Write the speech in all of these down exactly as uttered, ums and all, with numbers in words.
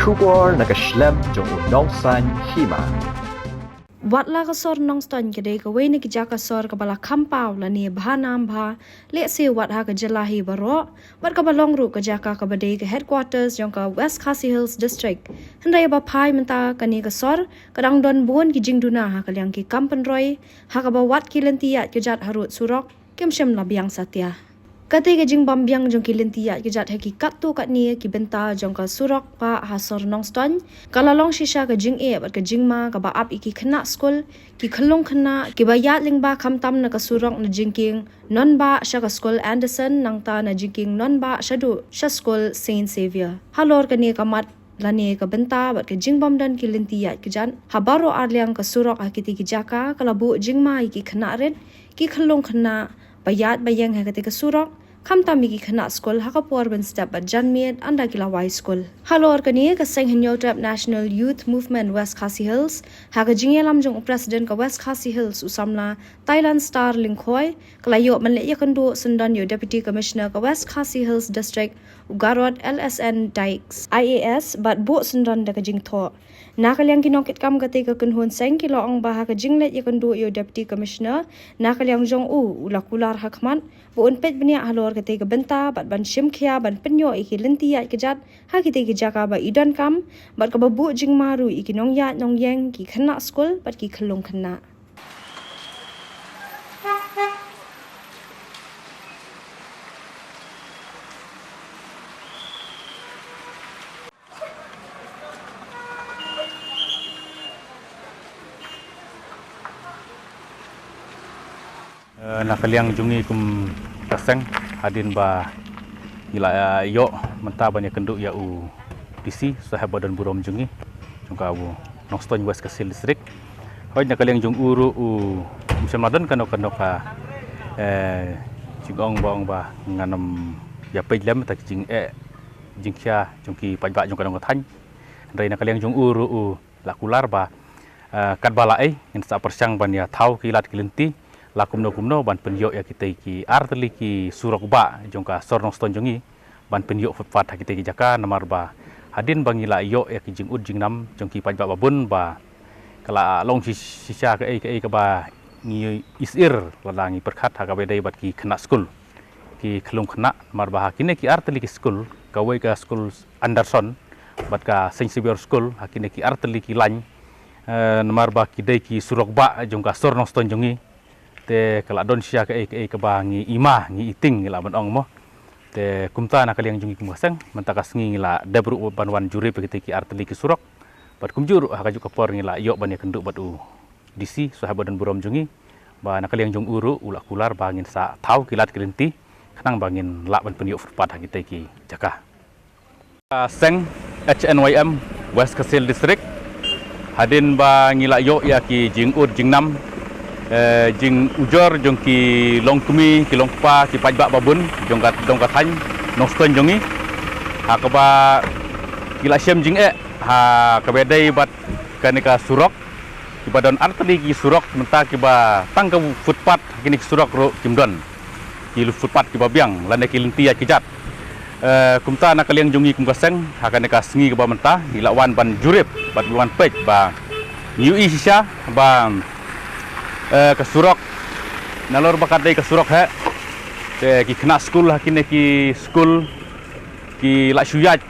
Khubor na ka shlem jong u nongsan hima. Wat la ka sor Nongstoiñ ka dei kawei na ki jaka sor kaba la kham paw lane bha nam bha, lehse wat ha ka jylla hi baroh, wat kaba long ruh ka jaka kaba dei ka headquarters jong ka West Khasi Hills District. Hynrei ba phai mynta kane ka sor ka dang don bun ki jingduna ha ka liang ki kam pynroi, ha kaba wat ki lynti ïaid kjat harud surok kim shym la biang satia. Katei ka jingbym biang jong ki lynti ïaid kjat ha ki katto katne ki bynta jong ka surok ba ha sor Nongstoiñ ka la long shisha ka jingeh bad ka jingma kaba ap ïa ki khynnah skul, ki khyllung khynnah kiba ïaid lyngba khamtam na ka surok na jingkieng Nonbah sha ka skul Anderson nangta na jingkieng Nonbah shaduh sha skul Saint Xavier. Halor kane ka mat lane ka bynta bad ka jingbym don ki lynti ïaid kjat ha baroh arliang ka surok ha kitei ki jaka ka la buh jingma ïa ki khynnah rit, ki khyllung khynnah ba ïaid ba ïeng ha katei ka surok, khamtam ïa ki khynnah skul ha ka por ban step bad janmiet ynda ki la wai skul. Halor kane ka seng Hynñiewtrep National Youth Movement West Khasi Hills ha ka jingïalam jong u President ka West Khasi Hills u samla Thailand Star Lyngkhoi ka la ïoh ban leit ïakynduh syndon ïa u Deputy Commissioner ka West Khasi Hills District u Garod L S N Dykes, I A S, bad buh syndon da ka jingthoh. Na ka liang ki nongkitkam katei ka kynhun seng ki la ong ba ha ka jingleit ïakynduh ïa u Deputy Commissioner, na ka liang jong u, u la kular ha khmat ba un peit bniah halor katei ka bynta bad ban shim khia ban pynïoh ïa ki lynti ïaid kjat ha kitei ki jaka ba i donkam bad kaba buh jingma ruh ïa ki nongïaid nongïeng, ki khynnah skul bad ki khyllung khynnah. Eh, na ka liang jong ngi kum ka seng, hadien ba ngi la, eh, ïoh mynta ban ïakynduh ïa u D C saheb ba don burom jong ngi, jong ka u Nongstoiñ West Khasi Hills District. Hooid, na ka liang jong u ruh u ym shym la don kano kano ka, eh, jingong ba ong ba ngan ym ïa peit lem ïa ki jingeh jingkhia jong ki paidbah jong ka dong ka thaiñ. Hynrei na ka liang jong u ruh u la kular ba, eh, katba la ei ngin sa pyrshang ban ïa thaw ki lad ki lynti la kumno kumno ban pynïoh ïa kitei ki artylli ki surok bah jong ka sor Nongstoiñ jong ngi ban pynïoh footpath ha kitei ki jaka, namar ba hadien ba ngi la ïoh ïa ki jingud jingnam jong ki paidbah babun ba ka la long shi-, shisha kaei kaei kaba ngi isir lada ngi pyrkhat ha kaba dei bad ki khynnah skul, ki khyllung khynnah, namar ba ha kine ki artylli ki skul, kawei ka skul Anderson bad ka Saint Xavier School, ha kine ki artylli ki lain, eh, namar ba ki dei ki surok bah jong ka sor Nongstoiñ jong ngi. Te ka la don shisha kaei kaei kaba ngi ima, ngi iting, ngi lah ban ong mo. Te kumta na ka liang jong ngi kum ka seng, mynta ka sngi ngi la dep ruh ban wan jurip ïa kitei ki artylli ki surok. Bad kumjuh ruh ha kajuh ka por ngi la ïoh ban ïakynduh bad u D C saheb ba don burom jong ngi, ba na ka liang jong u ruh u la kular ba ngin sa thaw ki lad ki lynti khnang ba ngin lah ban pynïoh footpath ha kitei ki jaka. Ka seng H N Y M West Khasi Hills District, hadien ba ngi la ïoh ïa ki jingud jingnam, eh, jingujor jong ki longkmie, ki longkpa, ki paidbah babun jong ka, jong ka thaiñ Nongstoiñ jong ngi, ha kaba ki la shem jingeh ha kaba dei bad kane ka surok, kiba don artylli ki surok mynta kiba tang ka footpath, kine ki surok ruh kim don ki footpath kiba biang lane ki lynti ïaid ki jat. Eh, kumta na ka liang jong ngi kum ka seng, ha kane ka sngi kaba mynta ngi la wan ban jurip bad wan peit ba ngi ïohi shisha ba, eh, ka surok, nalor ba ka dei ka surok heh, te ki khynnah skul ha kine ki skul ki la shu ïaid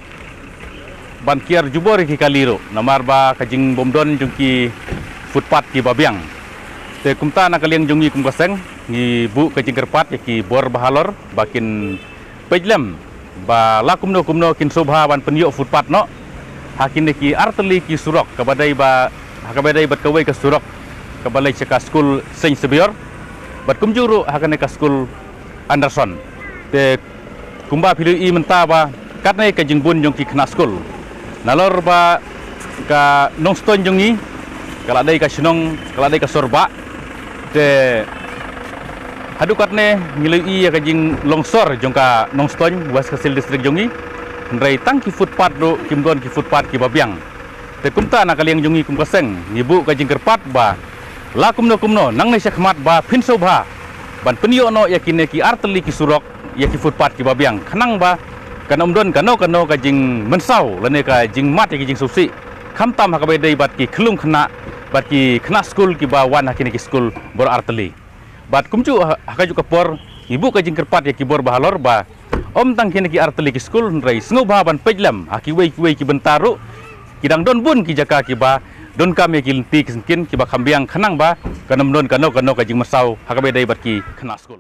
ban kiar jubor ïa ki kali ruh namar ba ka jingbymdon jong ki footpath kiba biang. Te kumta na ka liang jong ngi kum ka seng ngi buh ka jingkyrpad ïa ki bor ba halor ba kin peit lem ba la kumno kumno kin sngewbha ban pynïoh footpath noh ha kine ki artylli ki surok, kaba dei ba, ha kaba dei bad kawei ka surok kaba leit sha ka skul Saint Xavier bad kumjuh ruh ha kane ka skul Anderson. Te kumba phi la ïohi mynta ba katne ka jingbun jong ki khynnah skul, nalor ba ka Nongstoiñ jong ngi ka la dei ka shnong, ka la dei ka sor bah. Te haduh katne ngi la ïohi ïa ka jinglong sor jong ka Nongstoiñ West Khasi Hills District jong ngi, hynrei tang ki footpath ruh kim don ki footpath kiba biang. Te kumta na ka liang jong ngi kum ka seng ngi buh ka jingkyrpad ba la kumno kumno nangne shakhmat ba phin sngewbha ban pynïoh noh ïa kine ki artylli ki surok, ïa ki footpath kiba biang, khnang ba kan ym don kano kano ka jingmynsaw lane ka jingmad ïa ki jingsngewsih, khamtam ha kaba ïadei bad ki khyllung khynnah bad ki khynnah skul kiba wan ha kine ki skul baroh artylli. Bad kumjuh ha, ha kajuh ka por ngi buh ka jingkyrpad ïa ki bor bahalor ba ym tang kine ki artylli ki skul hynrei sngewbha ban peit lem ha kiwei kiwei ki bynta ruh, ki dang don bun ki jaka kiba donkam ïa ki lynti ki syngkien kiba kham biang khnang ba kan ym don kano kano ka jingmynsaw ha kaba ïadei bad ki khynnah skul.